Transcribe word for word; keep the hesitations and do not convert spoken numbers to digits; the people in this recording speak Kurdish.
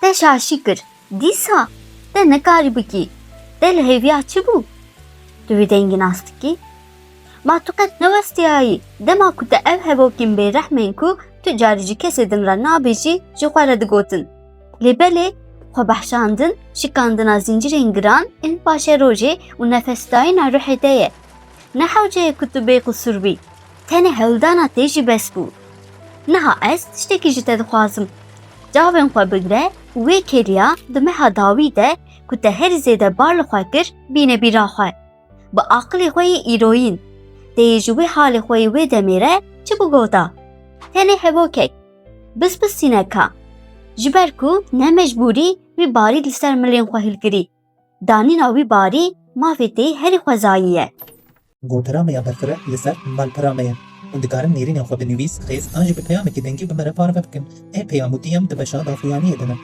Te şaşî kir. Dîsa te nekarî bikî. Te li hêviya çi bû? Tu vê dengî nas dikî? Ma tu qet newestiyayî dema ku te ev hevokên bêrehm ên ku tu carî ji kesê din re nabêjî ji xwe re digotin? Lê belê, xwebehşandin, şikandina zincirên giran ên paşerojê û nefesdayîna ruhê te ye. Ne hewce ye ku tu bêqisûr bî. Tenê hewldana te jî bes bû. Niha ez tiştekî ji te dixwazim. Çavên xwe bigire û wê kêliya di meha dawî de ku te herî zêde bar li xwe kir, bîne bîra xwe. Bi aqilê xwe yê îroyîn, te yê ji wê halê xwe yê wê demê re çi bigota? Tenê hevokek, bisbistîneka. Ji ber ku ne mecbûrî wî barî li ser milên xwe hilkirî. Danîna wî barî mafê te yê herî xwezayî ye. Gotirame ya berfireh li ser malperame ye û dikarin nêrînên xwe bi nivîs, xêz an jî bi peyamekî dengî bi me re parve bikin. Ê peyam û diyem di beşa daxuyaniyê de ne.